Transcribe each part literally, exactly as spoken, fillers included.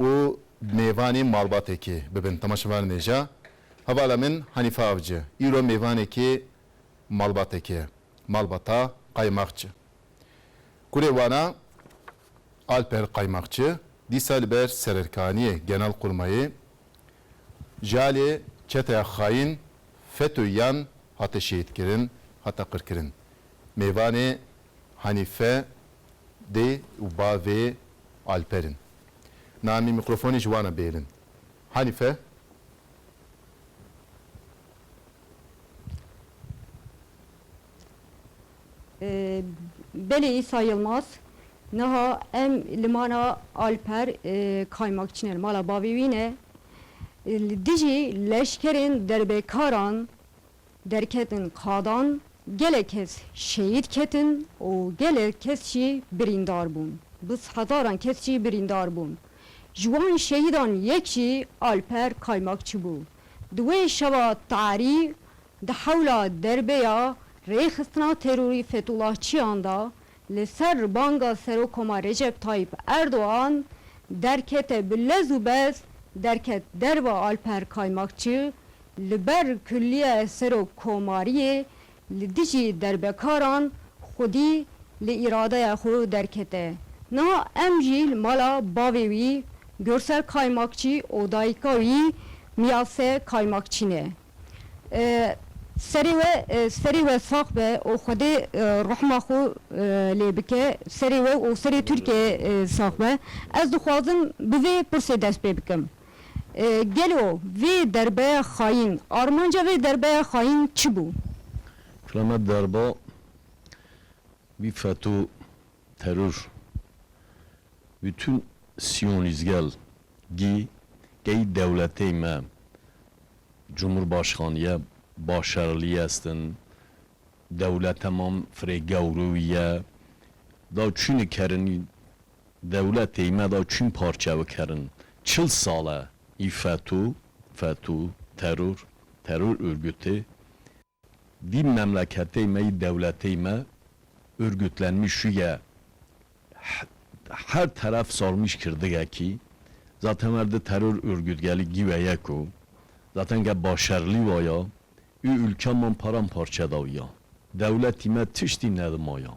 û mêvanê malbatekê bibin. Temaşevanên hêja, hevala min Hanife Avcı, îro mêvanekê malbatekê ye. Malbata Kaymakçı. Kurê wana Alper Kaymakçı, dîsa li ber sererkaniyê Genelkurmayê ji alê çeteya xayîn FETÖ yan hate şehîdkirin, hate qirkirin. Mêvanê Hanife dê û bavê Alper in. Na em ê mîkrofonê ji wan re bihêlin. Hanife. Ee, belê Îsa Yilmaz, niha em li mala Alper, e, Kaymakçî ne, li mala bavê wî ne. E, li dijî leşkerên derbêkaran derketin qadan, gelek kes şehîd ketin û gelek kes jî birîndar bûn. Bi hezaran kes jî birîndar bûn. Ji wan şehîdan yek jî Alper Kaymakçî bû. Di wê şeva tarî, di hewla derbeya rêxistina terorî Fetûllahçiyan de li ser banga Serokoma Recep Tayyip Erdoğan derkete bi lez û bez, derket derva Alper Kaymakçi, li ber Kulliye Serokkomariyê li dijî derbekaran xwedî li îradeya xwe derkete. Niha em jî li mala bavê wî Görsel Kaymakçî û dayika wî Miyase Kaymakçî ne. E, serê we, e, serê we sax be û Xwedê, e, rehma xwe, e, lê bike. Serê we û serê Tirkiyê, e, sax be. Ez dixwazim bi vê pirsê dest pê bikim. E, gelo vê derbeya xayîn, armanca vê derbeya xayîn çi bû? Kiramet derba, vî FETÖ terör, bütün siyonîzgel gî gey dewletê me, cumhurbaşkanîye başarılı estin, dewlete man firê gewrû ye, da çûnî kerinî dewletê me da çûn parçe bikerin. Çil sal e î FETÖ, FETÖ, terör, terör örgütü, dî memleketê me, yî dewletê me örgütlenmiş şûye, h-, her teref sarmiş kirdige kî, zaten her di terör örgütgelî gî ve yek o, zaten ke başarılı waya, û ülke man paramparça dawiya. Dewletî me tiştî nedimaya.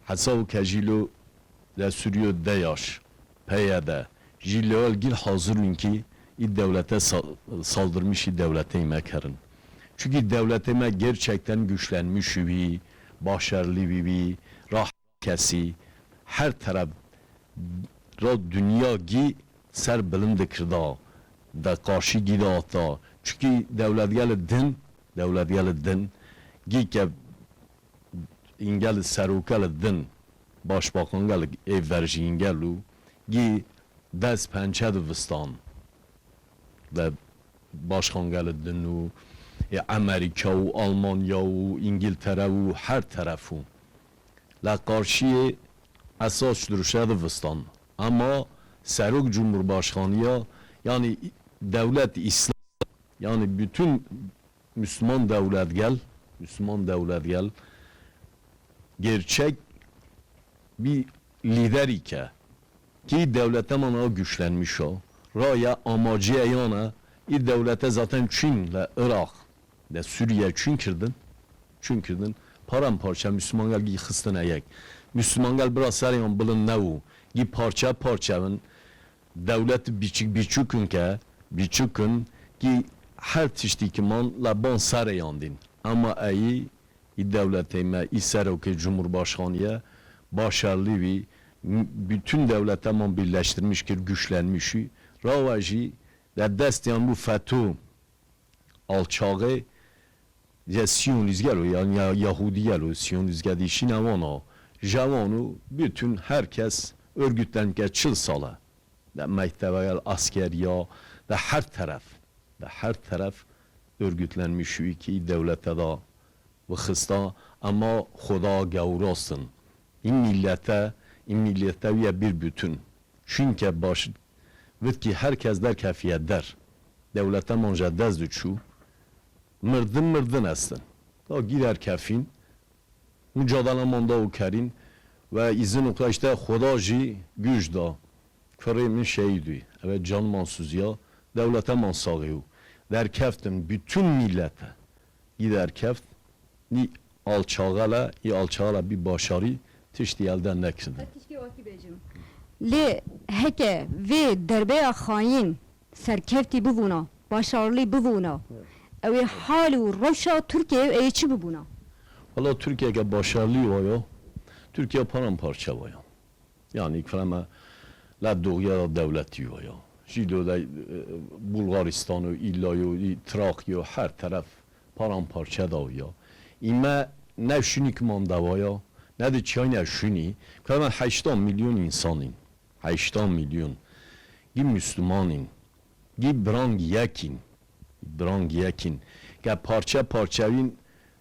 Hesab ke jî lo de Sûriyo DEAŞ, PYD, jî lewel gîl hazir in kî î dewlete sa-, saldırmış î dewletê me kerin. Çünkü dewletê me gerçekten güçlenmiş wî, başarılı wî wî, rah kesî, her teref ra dünya gî ser bilind dikirda, de karşı gî de ata. Çünkü dewletgel din, dewletgel din, gî ke îngel serokgel din, başbakangelî ê verjîngel û gî dest pençe divistan. Ve başkangelî din û, e, Amerika û Almanya û İngiltere û her teref û. La karşiyê esas duruşe divistan. Ama serok cumhurbaşkanı ya, yani devlet İslam, yani bütün Müslüman devletgel, Müslüman devletgel gerçek bir lider ike ki devlete mana güçlenmiş o. Raya amacı eyana, i devlete zaten çün le Irak, de Suriye çün kirdin, çün kirdin, paramparça Müslüman gel gi xistin eyek. Müslüman gel bira serê wan bilind newu, gi parça parça bin, dewlet biçik biçukin ke, biçukin ki her tiştî ki man le ban serê yan din. Ama eyî, î dewletê me, î serokê cumhurbaşkanıye başarılı wî, m-, bütün devlete man birleştirmiş kir, güçlenmiş wî. Rawa jî de dest yan bu FETÖ alçağı, ya Siyonîzgel o, yani ya Yahudîgel o, Siyonîzgel dîşîne wan o. Jewan û bütün herkes örgütlenke çil sal e. De mektebegel askeriya, de her teref, de her teref örgütlenmiş û ki devlete da bixista, ama Xuda gewrastin. Î millete, î millete wî ye bir bütün. Çunke baş, vitkî herkes derkefiye der. Dewlete man je dest diçû. Mirdin, mirdin estin. Da gî derkefîn. Mucadele man da û kerîn. Ve îzin û işte Xuda jî güç da. Kurê min şehîd bî. Ev e can man suziya, dewlete man saxî û derkeftin bütün millete. Gî derkeft, nî alçaxele, î alçaxele bî başarî tiştî elde nekirdin. Ez tiştî wekî bêjim. Lê heke vê derbeya xayîn serkeftî bibûna, başarlî bibûna, ew ê hal û rewşa Tirkiyeyê ê çi bibûna? Wala Tirkiyeke başarlî waya, Tirkiye paramparça waya. Yanî kireme le doğuya da dewletî waya. Jî do de, e, Bulgaristan û îlla yo, î Trakya, her teref paramparça da waya. Îme ne şûnî ki man dewaya, ne de çiyayne şûnî. Kireme heşta milyon însan în. Heşta milyon. Gî Müslüman în. Gî birang yek în. Birang yek în. Ke parçe parçe bîn,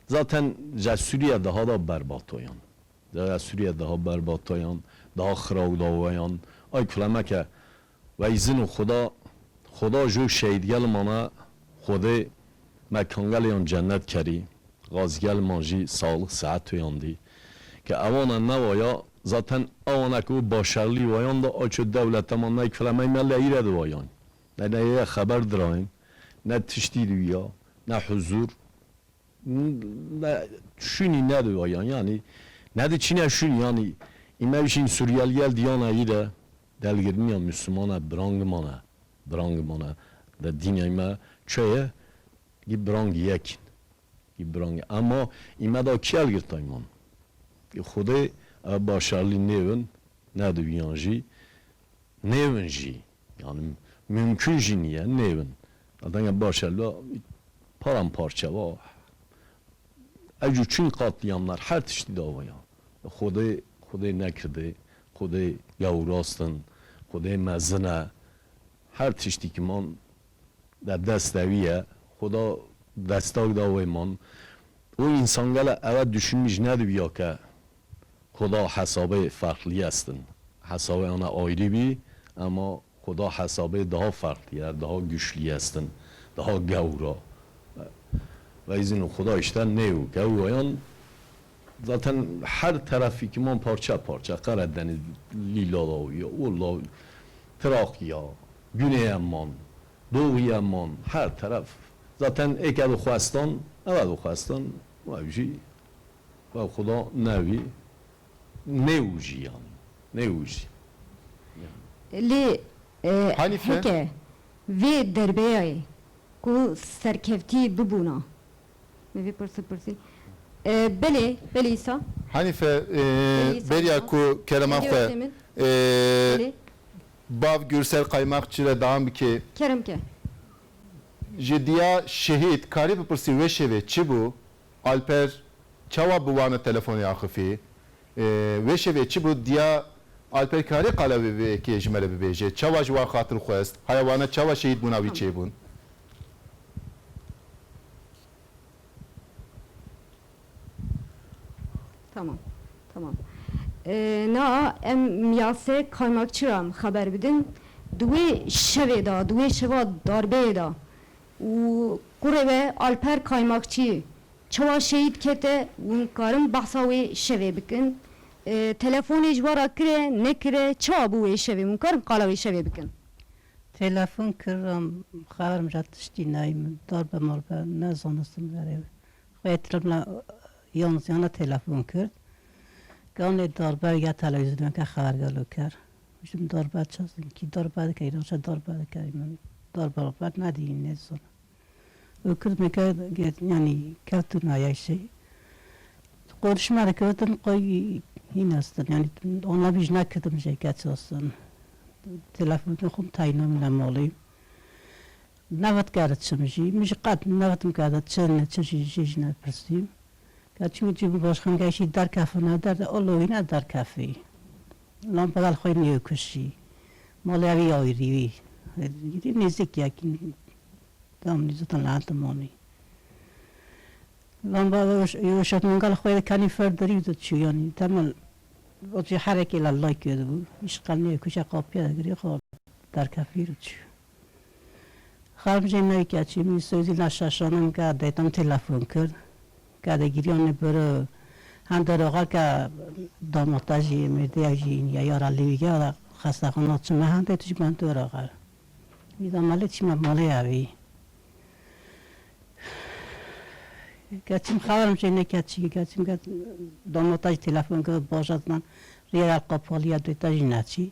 zaten ji Sûriye daha da berbatoyan. Ji Sûriye daha berbatoyan, daha xiraw dawayan. Ay kulemeke ve îzin û Xuda, Xuda jo şehîdgel mane, Xudê mekangeliyan cennet kerî. Gazgel man jî saxlix sehet toyandî. Ke ewana newaya, zaten ewana ku başarlî wayan da, aço dewlete man ne kilemey me leyîre di wayan. Ne neye xeber dirayên, ne tiştî di ya, ne huzur, ne şûnî ne di wayan. Yanî, ne di çîne şûnî, yanî, îme şîn Suriyel gel diyana yî de, delgirniya Müslümana, birang mane, birang mane, de dîney me, çeye, gî birang yek. Îbrahîm, ema îme da kî elgirtay man? Xwedê ev başarlî nêvin, nediviyan jî, nêvin jî. Yani mümkün jî niye, nêvin. Adenge başarlî paramparça va. Ev jû çün katliamlar, her tiştî dawaya. Xwedê, Xwedê nekirdi, Xwedê gewrastin, Xwedê mezin e. Her tiştî ki man de dest de wî ye. Xuda destak da wê man. Û însan gele eve düşünmîş nedibiya ke Xuda hesabê farklı estin. Hesabê ana ayrı bî, ama Xuda hesabê daha farklı ye, daha güçlü estin, daha gewra. Ve izin Xuda işte nêw, gewrayan zaten her terefî ki man parça parça, Karadeniz, Lîla da wî, Urla, Trakya, Güneye man, Doğuya man, her teref. Zaten êke dixwestan, eve dixwestan, ev jî, ev Xuda newî, nêw jî yani, nêw jî. Lê, e, Hanife? Heke vê derbeyayê ku serkeftî bibûna, me vê pirsî pirsî. E, belê, belê îsa. Hanife, e, Belê îsa beriya bûna. ku kerema Belê xwe, Otemin. e, Belê. Bav Gürsel Kaymakçı re dewam bike. Kerem ke. Ji diya şehîd karî bipirsî wê şevê çi bû? Alper çawa bi wan telefonê axifî? Ee, wê şevê çi bû? Diya Alper karî qala wê, wê yekê ji me re bibêje. Çawa ji wan xatir xwest? Haya wane çawa şehîd bûna wî Tamam. çêbûn? Tamam, tamam. Ee, na em Miyase Kaymakçı ra xeber bidin. Di wê şevê de, di wê şeva darbeyê de û kurê we Alper Kaymakçı çawa şehîd kete, hûn karin behsa wê şevê bikin? Ee, telefonê ji we re kire, nekire, çawa bû wê şevê? Hûn karin qala wê şevê bikin? Telefon kir, em xeberim ji tiştî nayî min. Darbe marbe ne zanistim verê. Xwê tirim la yanziyana telefon kir. Ganê darbe ya televîzyoneke xeber gelo ker. Jim darbe çazin ki darbe dike, îraşa darbe dike. Min darbe marbe nedî, nêzon. Û kir me ke, yani kevtû naya şey. Konuşma de kevtin qoy hîn estin. Yani ona vîj nekidim jê keç estin. Telefonê xwe tayîna min le malê. Nevet kere çim jî. Min jî qet nevetim kere çi ne çi jî jê jî nepirsîm. Ka çimî çi başkan geşî derkefine derde, o lo wîne derkefî. Lan bedel xwe nêkuşî. Malê evî ya wî rî wî. Yî nêzik yekî. Tam nîzotan lanet monî. Lan ba yo şef mangal xwe de kanî fer derî de çû yanî. Temel o çi herekê la lay kê de bû. Îş qal nêkuşe qapiya de girî xwe derkefî de çû. Xarim jê neyke çî, min sözî na şaşanim ke deytan telefon kir. Ke de giriyane bere hem de roxa ke damata jî, mêrdeya jî ya yara lêwî ya da Xestaxana çi me hende tu ji ban dora xer. Wî da malê çî me malê evî. Geçim xeberim jê neke çi, geçim ke domata jî telefon ke baja zinan riyal qapaliya dê te jî neçî.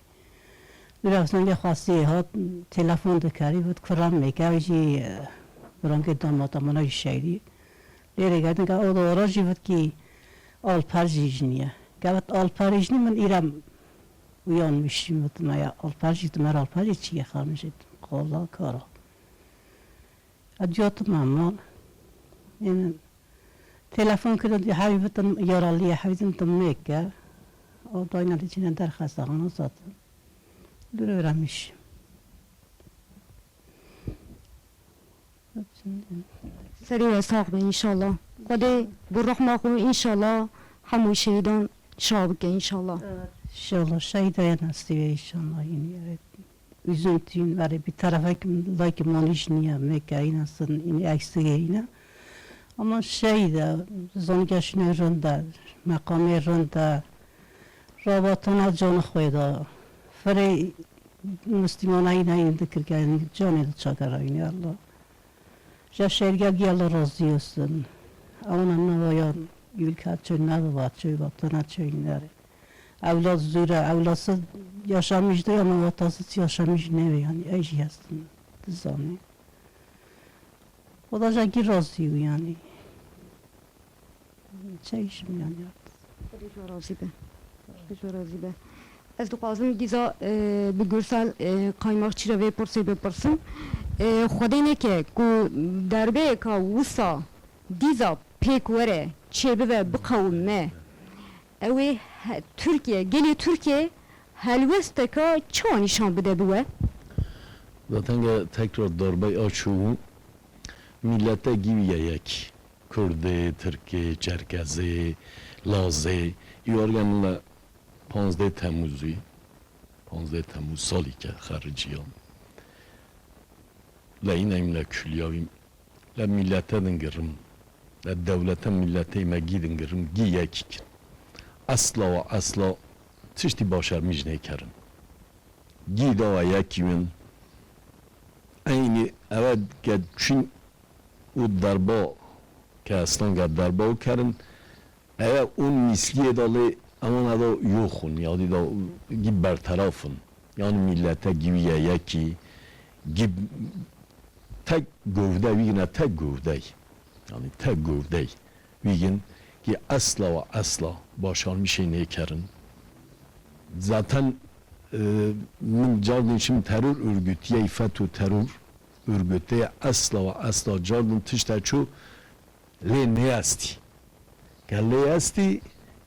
Biraz nenge xwestiyê hat telefon dikerî, vit kuram mêke, ew jî, e, bi rengê domata mana jî şeyrî. Lêrê gedin ke o da ora jî vit kî alper jî jiniye. Ke vit alper jî min îrem uyanmışım vit me ya alper jî, dimer alper jî çiye xarmijê qala kara. Adiyatim ama. Yani telefon kirin hevî vitin yaralî ye, hevî din dimnêke. O dayna li cîne derxesta ana zaten. Dur öğrenmiş. Serê we sax be înşallah. Xwedê bi rehma xwe înşallah hemû şehîdan şa bike înşallah. İnşallah şehîdaya nasîbe inşallah yine evet. Üzüntüyün var bir tarafek layki maniş niye mekayına sın yine eksik yine. Ama şehîda zongeşine rında, mekamê rında, rabatana canı xweda. Fere Müslümana yine yine dikir yani canı da çakara yine Allah. Ja şergel Allah razı olsun. Ona ne ya ülke çöy ne var çöy vatana çöy nere. Evlad zor e, evladsız yaşamış değil ama vatasız yaşamış ne yani ej yazsın. Dizanı. O da ja ki razı yani. Çekişim yani artık. Xwedê ji we razî be. Xwedê ji we razî be. Ez dixwazim dîza, e, bi Gursel, e, Kaymakçî re vê pirsê bipirsim. E, Xwedê neke ku derbeyeka wisa dîza pêk were, çêbibe, biqewime. Ew ê he-, Tirkiye, gelê Tirkiye helwesteka çawa nîşan bide bi we? Zaten ge tekrar darbe açû, millete gî ye yek. Kurdê, Tirkê, Çerkezê, Lazê, î wargen le panzdeh Temmuzî, panzdeh Temmuz salî ke xericiyan. Le îne îmle küliyavîm, le millete dingirim, le dewlete milletê me gî dingirim, gî yekî kin. Esla ve esla tiştî başarmîş nêkerin. Gî dawa yekî win, eynî eve ke çin û derba ke eslan ke derba û kerin, eve û misliyê da lê ewan eda yoxun, yadî da gî berterafin. Yani millete gî ye yekî, gî tek gövde wî yine tek gövdey. Yani tek gövdey. Wî yin ki esla ve esla başarmişê nêkerin. Zaten, e, min cardin şimdi terör örgütü, yey FETÖ terör örgütü esla ve esla cardin tişte ço lê neyesti. Ke lê esti,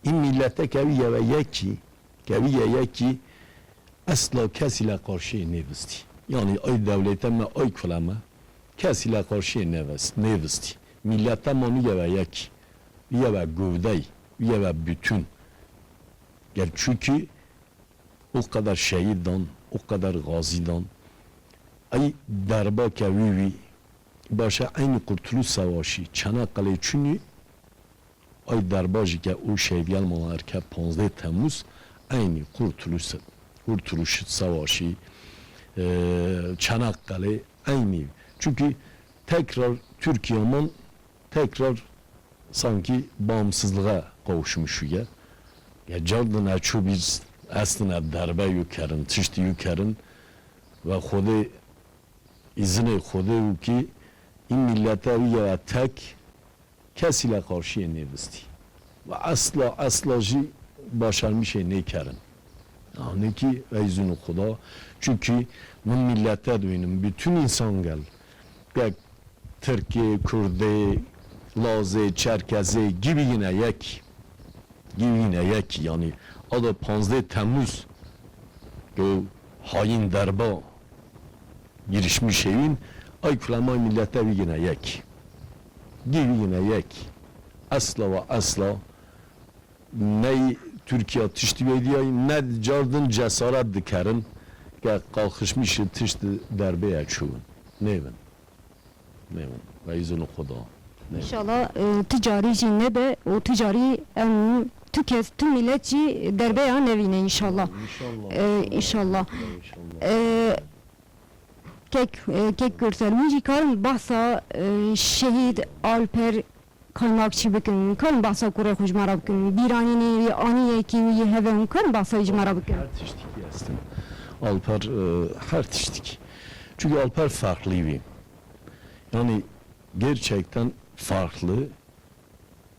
in millete ke wî yeve yekî, ke wî ye yekî, esla kesî le qarşiyê nêvistî. Yani ay dewlete me, ay kule me, kesî le qarşiyê nêvist-, nêvistî. Millete me nî yeve yekî, yeve gövdey, yeve bütün. Gel çünkü o kadar şehit dan, o kadar gazi dan. Ay derba ke wî wî, başa eynî Kurtuluş Savaşı, Çanakkale çünü, ay derba jî ke û şehîdiyal mala erke panzdeh Temmuz eynî Kurtuluş, Kurtuluş Savaşı, e, Çanakkale eynî. Çünkü tekrar Türkiye man tekrar sanki bağımsızlığa kavuşmuş ya. Ya cardin e çû biz aslında derbe yu kerin, tiştî yu kerin ve Xwedê îzinê Xwedê û ki in millete wî ya tek kesî le qarşiyê nêvistî. Ve esla, esla jî başarmişê nêkerin. Anekî veyzûn û Xuda. Çünkü min millete duynim, bütün insan gel. Gel Tirkê, Kurdê, Lazê, Çerkezê, gibi yine yek. Gibi yine yek. Yani ada panzdeh Temmuz o hain derba girişmiş evin, ay kulemay millete wî yine yek. Gî wî yine yek. Esla ve esla ney Türkiye tiştî wê diyay, ne cardin cesaret dikerin ke kalkışmış tişt derbeye çûn. Nêvin. Nêvin. Ve îzin Xuda. Nêvin. İnşallah, e, ticarî jî nebe û ticarî em tu kes, tu milet jî derbeya nevîne înşallah. Înşallah. Ee, înşallah. Înşallah. Ee, kek, e, kek Gürsel, hûn jî karin bahsa, e, şehîd Alper Kaymakçî bikin, hûn karin bahsa kurê xwe ji me re bikin, bîranînê wî, aniyekî wî yê heve, hûn karin bahsa wî ji me re bikin. Her tiştikî estin. Alper, e, her tiştikî. Çünkü Alper farklı bî. Yani gerçekten farklı.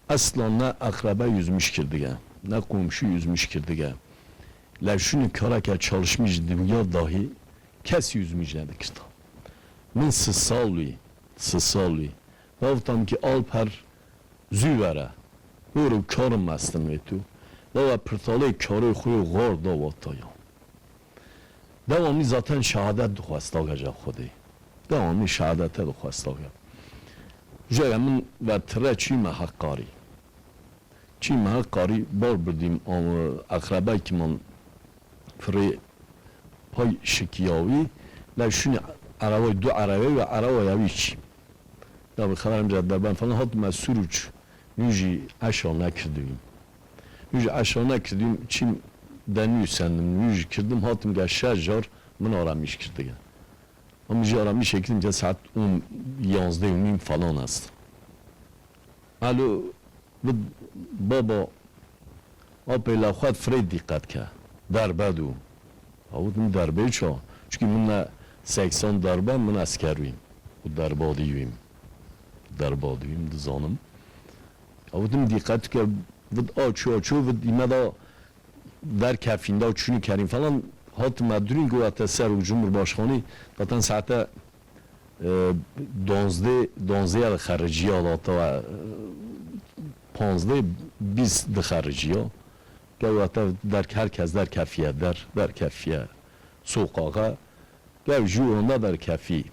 Esla ne akraba üzmüş kirdige, ne komşu üzmüş kirdige. Lewşûnê kareke çalışmîş diviya dahî kesî üzmîş nedikirta. Min sisal wî, sisal wî. Vavtam ki Alper zû were. Horo karim mestin wê tu. Dawa pirtalê karê xwe yê xor da wataya. Dewamî zaten şehadet dixwesta geja Xwedê. Dewamî şehadete dixwesta ge. Jere min ve tire çîme Heqarî. Çîme Heqarî bar birdîm, am, eqrebekî man firê pay şikiyawî, le şûnî erebayî du erebeyî ve erebaya wî çî. Ya bi xeberim ca derben falan hatim ez Suruç, nû jî eşa nekirdibîm. Nû jî eşa nekirdibîm, çîm de nûsendim, nû jî kirdim, hatim ge şeş jar min aramîş kirdige. Ama jî aramîşê kirdim ke saet on, yanzdeh û nîm falan est. Alo, vid baba, apê lewxet firê dîqet ke. Derbe dû. Awit min derbê ça. Çikî min ne seksan derbe, min esker wîm. Û derbadî wîm. Derbadî wîm, dizanim. Awit min dîqet ke vid a çû, a çû, vid îme da derkefîn da çûnî kerîn falan. Hatim me durîn ku hate ser û Cumhurbaşkanî zaten saete, e, donzdê, donzdê ya dixericiya da te, e, panzdê bîst dixericiya. Gewate derk, her kes derkefiye der, derkefiye soqaxa. Gev jû onda derkefî.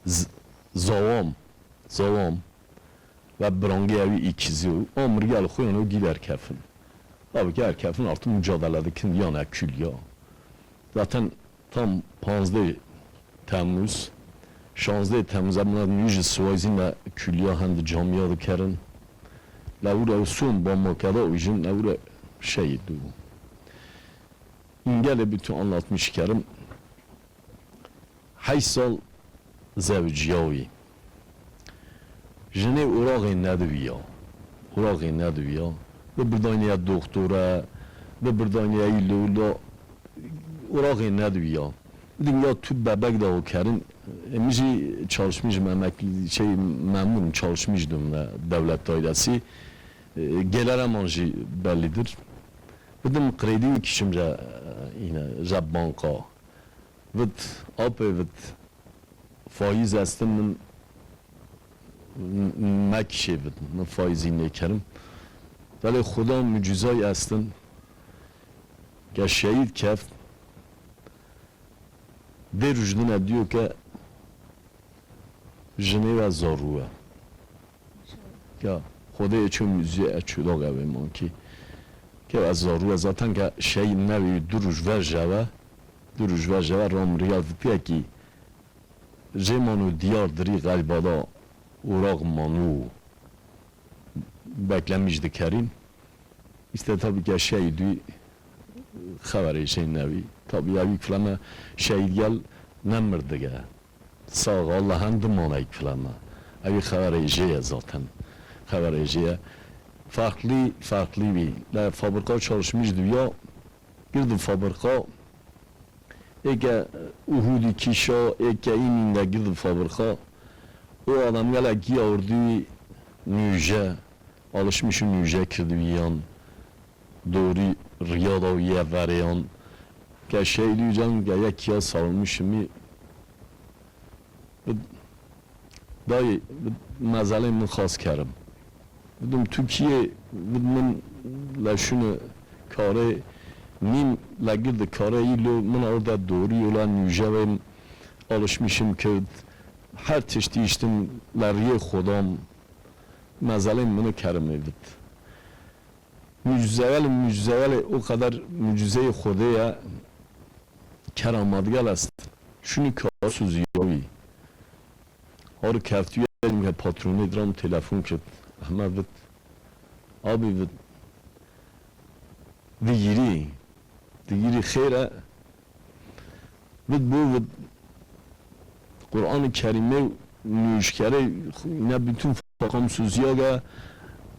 Z-, zawam, zawam ve birangê ewî îkizî û amir gel xwe yanê gî derkefin. Abi ki derkefin artık mücadele dikin yana külliya. Zaten tam panzdeh Temmuz, şanzdeh Temmuz em nîjî siwayzîn ve külliya hem di camiya dikerin. Lewre son Bamako da û jin lewre şehîd bû. Îngelê bi tu anlatmış kerim. Heşt sal zewiciya wî. Jinê oraxê nediviya. Oraxê nediviya. Bi birdanî ya doxtore, bi birdanî ya î lewla oraxê nediviya. Dinya tu bebek da o kerin. E, min jî çalışmîş me, emekli, şey, memûn çalışmîş dum me devlet dairesi. E, gelere man jî bellidir. Bidim kredi û kişim re, e, yine re banka. Vit, apê vit, faiz estin min m-, mekişê vit, min faizî nêkerim. Belê Xuda mucizay estin, ke şehîd keft, dê rûjdine diyo ke jinê ve zarû e. Ya, Xwedê çi muzî e çudax ew ê mankî. Ke ez zarû e zaten ke şey nevî du roj ver jeve, du roj ver jeve ram riya vitiye kî jê mano diyar dirî xelbada oraq mano beklemîş dikerîn. Îşte tabii ke şey dû xeverê jê nevî. Tabii ya wî fileme şehîd gel nemirdige. Sağ ol, Allah'ın dimana ilk filama. Evi xeverê jê ye zaten. Xeverê jê ye. Farklı, farklı bir. La fabrika çalışmış diyor. Girdi fabrika. Eke Uhudi kişa, eke ininde girdi fabrika. O adam gele giya ordu nüje. Alışmışı nüje kirdi bir yan. Doğru riyada ye vereyan. Ke şeylî can ke yek ya sarılmışım. Dayê, mezelê min xas kerim. Bidim Tirkiye, bid min leşûne kare, nîm legir de kare îlo min orada doğru yola nüjevim, alışmışım kird. Her tiştî iştim le riyê xodam. Mezelê min kerim ê bid. Mucizevel, mucizevel, o kadar mucizeyê Xwedê ye, keramatgel est. Şunî karsûzî yawî. Har keftiye ke patronê diram telefon kit. Ehmed vit. Abi vit. digirî, digirî xêr e. Vid bo vid Qur'an-ı Kerîmê û nûşkerê ne bütün fakamsuziyage,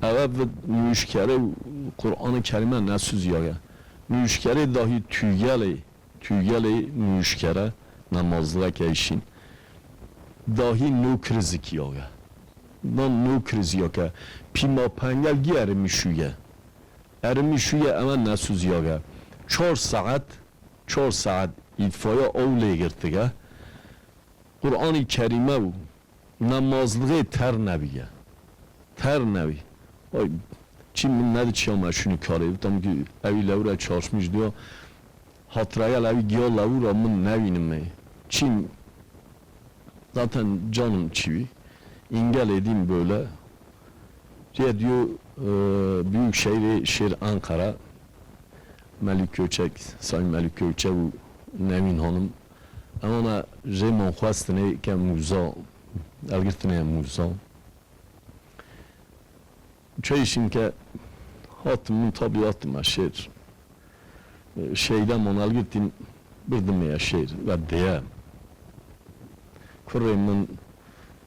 eve vid nûşkerê û Qur'an-ı Kerîme nesuziyage. Nûşkerê dahî tüygelê, tüygelê nûşkere namazlike işin. Dahî nû krizikiyage. Dan nû kriziyake. Pîma pengel gi erimî şuye. Erimî şuye eve nesuziyage. Çar saet, çar saet îtfaya ew lê girtige. Qur'anî Kerîme û namazlixê ter nebîye. Ter nebî. Ay, çî min nedi çiya me şûnî karê. Tam ki evî lewre çarşmîş diya. Hatiraya lewî giya lewûra min nevînime. Çî zaten canım çiwî. İngel edeyim böyle. Diye diyor, e, büyük şehri şehir Ankara. Melik Gökçek, Sayın Melik Gökçek û Nevîn Hanım. Em ana jê man xwestine ke mûza, elgirtine mûza. Çeyşin ke hatim min tabiatime şêr. Şeyde man elgirtin birdime ya şêr ve deye. Kurê min,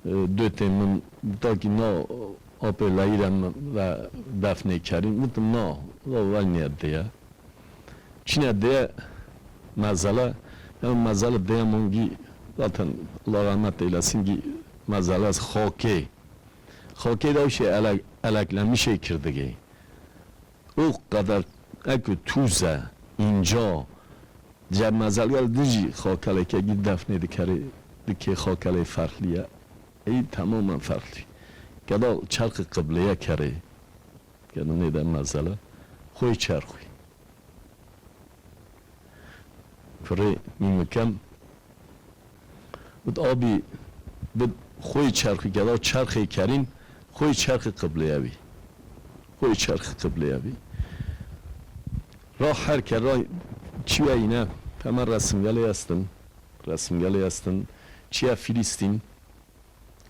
e, dötê min, takî na apê leyîre min ve defnê kerîn. Vitim na, la velnê deye. Çine dê mezele, em mezele dê mongî zaten Allah rahmet eylesin ki mezele xakê. Xakê de şey elek, eleklemişê kirdigê. O kadar ek tûze, inca, ce mezelgel dijî xakeleke gî defnê dikerê, dikê xakelê ferhliye. Ey tamamen ferhli. Keda çerxi qibleye kerê. Keda nê de mezele. Xwê çerxwî. Kurê mîmikem. Û abî bi xwê çerxî keda çerxê kerîn, xwê çerxî qibleye bî. Xwê çerxî qibleye bî. Ra her ke ra çiye îne, hemen resimgelê estin. Resimgelê estin. Çiye Filistîn.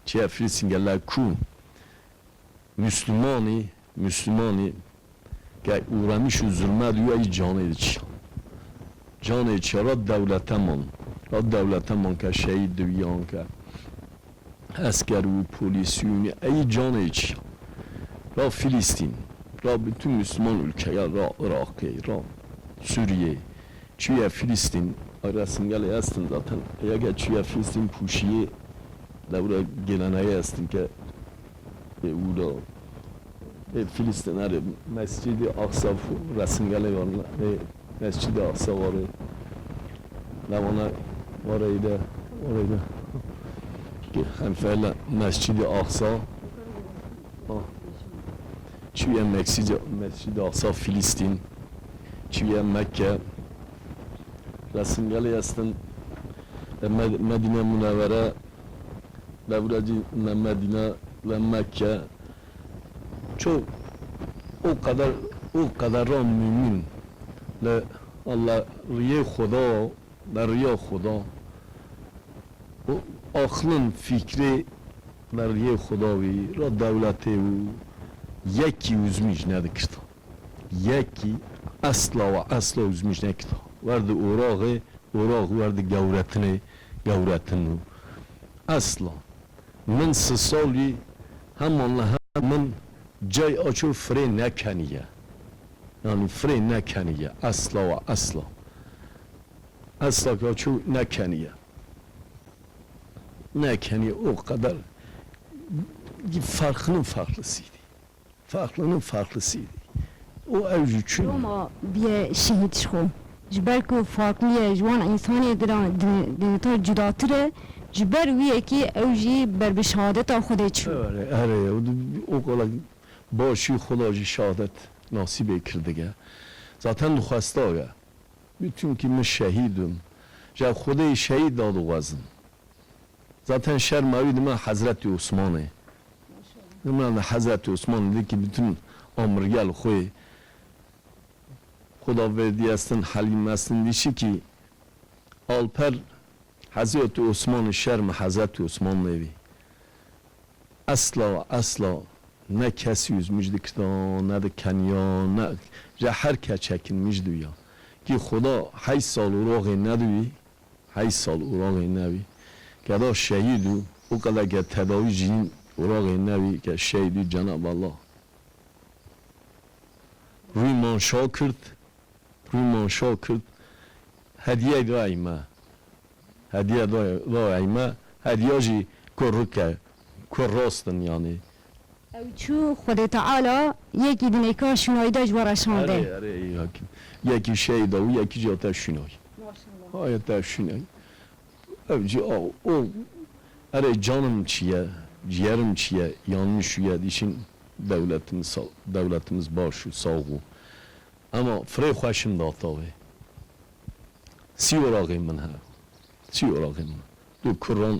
Çiye Filistîn gele ku Müslümanî, Müslümanî ke uğramış û zulme diyor, ey canê diçiya. Canê diçiya ra dewlete man. Ra dewlete man ke şehîd dibiyan ke esker û polîs û ey canê diçiya. Ra Filistîn, ra bütün Müslüman ülkeler, ra Irakê, ra Suriye, Çiye Filistîn, ay resimgelê estin zaten. Yeke çiye Filistîn pûşiyê dewre geleneği estin ke, e, ûra, e, Filistîn, erê, Mescid-i Aqsa fu-, resimgelê var, e, Mescid-i Aqsa var, e. Ne vana var, e, de, var, e, de. Ki hem fele Mescid-i Aqsa. Ah. Çiye Mescid-i, Mescid-i Aqsa Filistîn. Çiye Mekke. Resimgelê estin, e, Med-, Medine Munevvere, lewre jî Me-, Medine ve Mekke. Çok o kadar, o kadar ra mümin le Allah riyê Xuda, le riya Xuda. O aklın fikrê le riyê Xuda wî, ra dewletê û yekî uzmîj nedikirta. Yekî esla ve esla uzmîj nekirta. Werdi oraxê, orax werdi gewretinê, gewretin û esla. Min si salî hemanla hem min cay aço firê nekeniye. Yani firê nekeniye. Esla ve esla. Esla ki aço nekeniye. Nekeniye o kadar farklının farklısıydı. Farklının farklısıydı. O ew jî çûn. Roma biye şehîd ji xwe. Ji ber ku farklı ye, ji wan însanê di ra-, di, di tar cudatir e, ji ber wî yekê ew jî ber bi şehadeta Xwedê çû. Erê, erê, o, o kadar başî Xweda jî şehadet nasîbê kirdige. Zaten dixwesta ye. Bütün ki min şehîd im. Ji Xwedê şehîd dadixwazin. Zaten şerma wî dime Hezretî Osmanê. Dime Hezretî Osman dî ki bütün amirgel xwe, Xuda verdî estin, Helîm estin, dişî ki Alper Hezretî Osmanê şermi Hezretî Osman nêbî. Esla, esla Ne kesî ûz mij dikirda, ne di kenya, ne ji her keçekin mij duya. Kî Xuda heşt sal û roxê nedûyî, heşt sal û roxê newî. Keda şehîd û o qede ke tedawî jîn û roxê newî ke şehîd û Cenab Allah. Rûy man şa kird, rûy man şa kird, hediye da me. Hediye da, da me. Hediya jî ku rike, ku rostin yani. Ew çû Xwedê Teala yekî dinêka şûnayî de ji we re şande. Erê, erê, yekî, yekî şehîda û yekî jî te şûnayî. Maşallah. Haye te şûnayî. Ev cî, o, o, erê canim çi ye, ciğerim çi ye, yanmış ye, dişin devletimiz sağ, devletimiz baş û sağ û. Ama firê xweşim data wê. Sî oraxê min he. Sî oraxê min. Du kuran,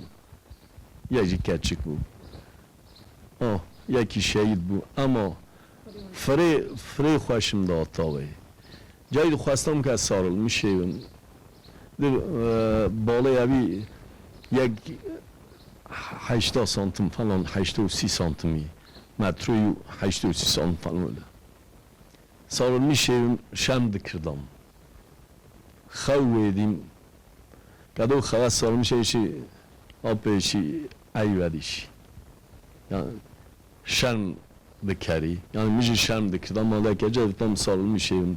yek jî keçik bû. Ah, yekî şehîd bû. Ama firê, firê xweşim data wê. Cayî dixwestam ke sarılmış şêwin. Di, e, balê evî yek heşta santim falan, heşta û sî santimî. Metroyû heşta û sî santim falan öyle. Sarılmış şêwin şerm dikirdam. Xew wêdîm. Qedo xewe sarılmış şêşî, apê şî, eyve dîşî. Yani şerm dikerî. Yani min jî şerm dikirdam. Ama leke cevî tam sarılmış şêwin.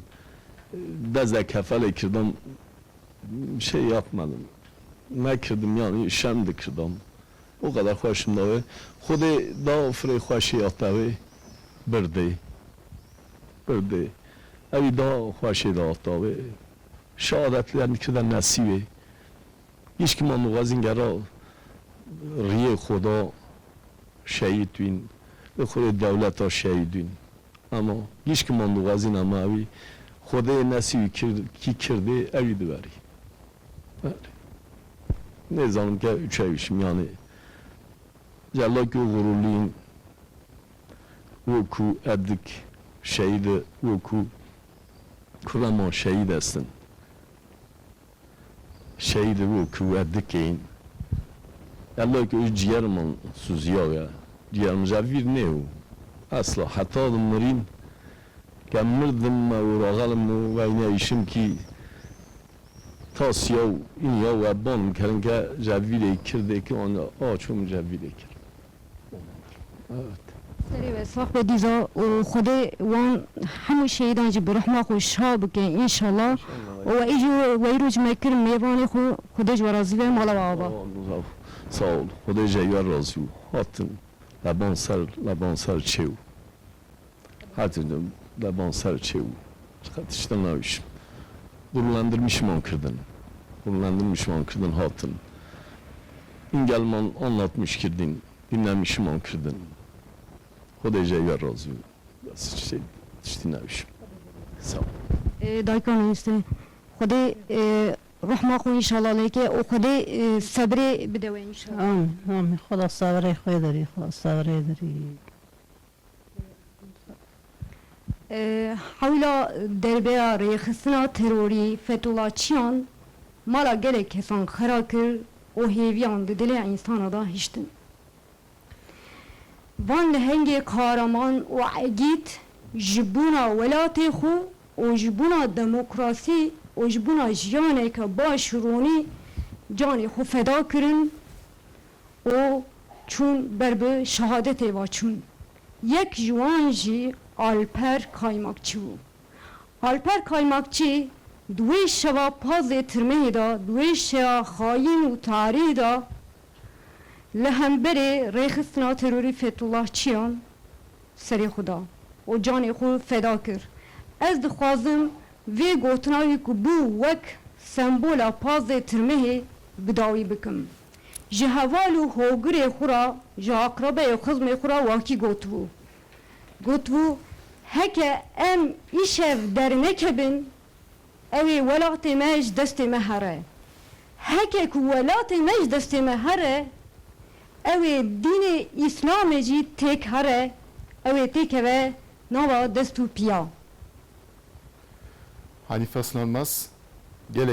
Dezde kefelê kirdam. Şey yapmadım. Nekirdim yani, şerm dikirdam. O kadar xweşim da wê. Xwedê da firê xweşê ya te wê. Birdê. Birdê. Evî da xweşê da ta wê. Şehadetler nikirde nesîbê. Gişkî man dixwazin gera riyê Xweda şehîd wîn. Li xurê dewleta şehîd wîn. Ama gişkî man dixwazin ama evî Xwedê nesîbî kir-, kî kirdê evî diberî. Belê. Nêzanim ke çewîşim yani. Cellak û xurulîn wekû edik şehîdi, wekû kurema şehîd estin. Şehîdê wekî we dikeyîn. Ellak û ciğerman suziyaye. Ciğerman jevîr nêyo. Esla heta di mirîn ke mirdim me û raxelim û veyne îşim kî ta siya û îniya we ban mikirin ke jevîrê kirdê ki an a çûm jevîrê kir. Evet. Serê we sax be dîza û Xwedê wan hemû şehîdan jî bi rehma xwe şa bike înşallah. Înşallah. Û we îjî weyro ji me kir mêvanê xwe Xwedê ji we razî be mala we ava. Sağ ol, sağ ol. Xwedê ji we razî û hatin leban ser, leban ser çêw. Hatin leban ser çêw. Tiştan navîşim. Gururlandırmışman kirdin. Gururlandırmışman kirdin hatin. Îngelman anlatmış kirdin. Dinlemişim an kirdin. Xwedê ji we razî. Bes şey, tiştî newişim. Sağ ol. E, dayika min işte. Xwedê, e, rehma xwe înşallah lêke û Xwedê, e, sebrê bide we înşallah. Amin, amin. Xweda sebrê xwe derî, Xweda sebrê derî. E, hewla derbeya rêxistina terorî Fethullahçiyan mala gelek kesan xera kir û hêviyan di dilê însana de hiştin. Van lehengê qaraman û egît ji bona welatê xwe û ji bona demokrasî û ji bona jiyaneke baş û ronî canê xwe feda kirin û çûn ber bi şehadetê ve çûn. Yek ji wan jî Alper Kaymakçî bû. Alper Kaymakçî di wê şeva pazdeh Tirmehê de, di wê şeva xayîn û tarî de li hemberê rêxistina terorî Fethullahçiyan serê xwe da û canê xwe feda kir. Ez dixwazim vê gotina wî ku bû wek sembola pazdeh Tirmehê bi dawî bikim. Ji heval û hogirê xwe re, ji aqrebeyê û xizmê xwe re wakî gotibû. Gotibû, heke em îşev dernekevin, ew ê welatê me ji destê me here. Heke ku welatê me ji destê me here, ew ê dînê Îslamê jî têk here, ew ê têkeve nava dest û piya. Hanife Sönmez,